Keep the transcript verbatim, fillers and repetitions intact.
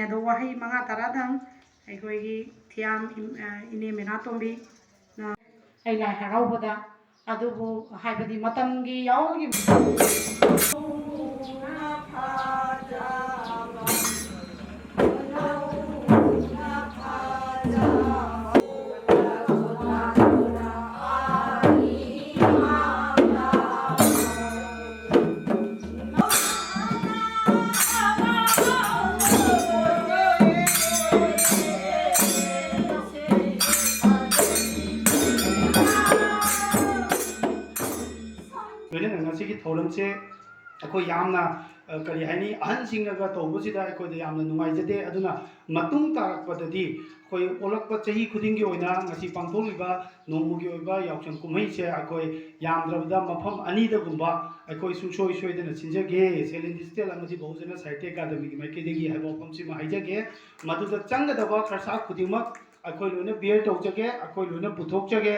ꯑꯗꯣ ꯋꯥꯍꯩ ꯃꯉꯥ ꯇꯔꯥꯗꯪ ꯑꯩꯈꯣꯏꯒꯤ ꯊꯤꯌꯥꯝ ꯏꯝ-, ꯑ, ꯏꯅꯦ ꯃꯦꯅꯥꯇꯣꯝꯕꯤꯅ ꯑꯩ ꯂꯥꯏ ꯍꯔꯥꯎꯕꯗ, ꯑꯗꯨꯕꯨ ꯍꯥꯏꯕꯗꯤ ꯃꯇꯝꯒꯤ ꯌꯥꯎꯕꯒꯤ ꯂꯣꯏꯅꯅ ꯉꯁꯤꯒꯤ ꯊꯧꯔꯝꯁꯦ ꯑꯩꯈꯣꯏ ꯌꯥꯝꯅ, ꯑ, ꯀꯔꯤ ꯍꯥꯏꯅꯤ, ꯑꯍꯟꯁꯤꯡꯅꯒ ꯇꯧꯕꯁꯤꯗ ꯑꯩꯈꯣꯏꯗ ꯌꯥꯝꯅ ꯅꯨꯡꯉꯥꯏꯖꯗꯦ꯫ ꯑꯗꯨꯅ ꯃꯇꯨꯡ ꯇꯥꯔꯛꯄꯗꯗꯤ ꯑꯩꯈꯣꯏ ꯑꯣꯜꯂꯛꯄ ꯆꯍꯤ ꯈꯨꯗꯤꯡꯒꯤ ꯑꯣꯏꯅ ꯉꯁꯤ ꯄꯥꯡꯊꯣꯛꯂꯤꯕ ꯅꯣꯡꯃꯒꯤ ꯑꯣꯏꯕ ꯌꯥꯎꯁꯪ ꯀꯨꯝꯍꯩꯁꯦ ꯑꯩꯈꯣꯏ ꯌꯥꯝꯗ꯭ꯔꯕꯗ ꯃꯐꯝ ꯑꯅꯤꯗꯒꯨꯝꯕ ꯑꯩꯈꯣꯏ ꯁꯨꯡꯁꯣꯏ ꯁꯣꯏꯗꯅ ꯁꯤꯟꯖꯒꯦ, ꯁꯦꯂꯦꯟ ꯗꯤꯖꯤꯇꯦꯜ ꯑꯃꯗꯤ ꯕꯍꯨꯖꯅ ꯁꯥꯍꯤꯇ꯭ꯌ ꯑꯦꯀꯥꯗꯃꯤꯒꯤ ꯃꯥꯏꯀꯩꯗꯒꯤ ꯍꯥꯏꯕ ꯋꯥꯐꯝꯁꯤꯃ ꯍꯥꯏꯖꯒꯦ꯫ ꯃꯗꯨꯗ ꯆꯪꯒꯗꯕ ꯈꯔꯁꯥ ꯈꯨꯗꯤꯡꯃꯛ ꯑꯩꯈꯣꯏ ꯂꯣꯏꯅ ꯕꯤꯌꯔ ꯇꯧꯖꯒꯦ, ꯑꯩꯈꯣꯏ ꯂꯣꯏꯅ ꯄꯨꯊꯣꯛꯆꯒꯦ꯫